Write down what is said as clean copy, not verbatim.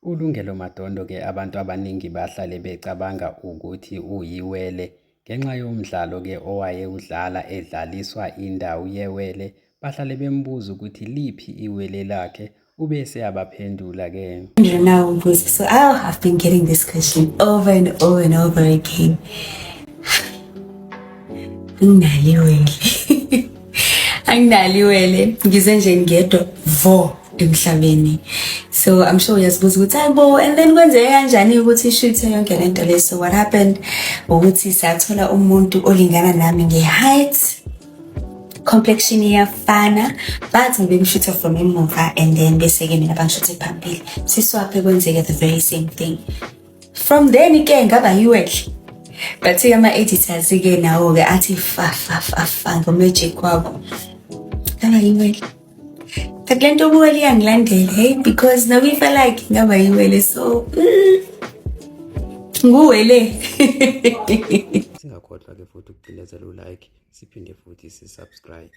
ULungelo Madondo ke abantu abaningi bahlale becabanga ukuthi uyiwele ngenxa yomdlalo ke owayewudlala edlaliswa indawo yewele. Bahlale bembuza ukuthi liphi iwele lakhe, ubese abaphendula ke. Now, so I have been getting this question over and over and over again. Anginalo iwele. Anginalo iwele. Ngize nje ngedwa vo emhlabeni. So I'm sure uyazibuza ukuthi, hayibo, and then kwenzeke kanjani ukuthi ishuthe yonke lento le? So what happened ukuthi sathola umuntu olingana nami nge-height, complexion iyafana, but ngibe ngishutha from emuva and then bese-ke mina bangishuthe phambili, siswaphe, kwenzeke the very same thing. From then ke ngaba yiwele, but-ke ama-editors-ke nawo-ke athi fa fa fa fa ngo-magic wabo, ngaba yiwele. But le nto ubuwele iyangilandela, hey, because nokuyifa like ngaba yiwele, so nguwele. Singakhohlwa ke futhi ukucindezela u-like, siphinde futhi si-subscribe.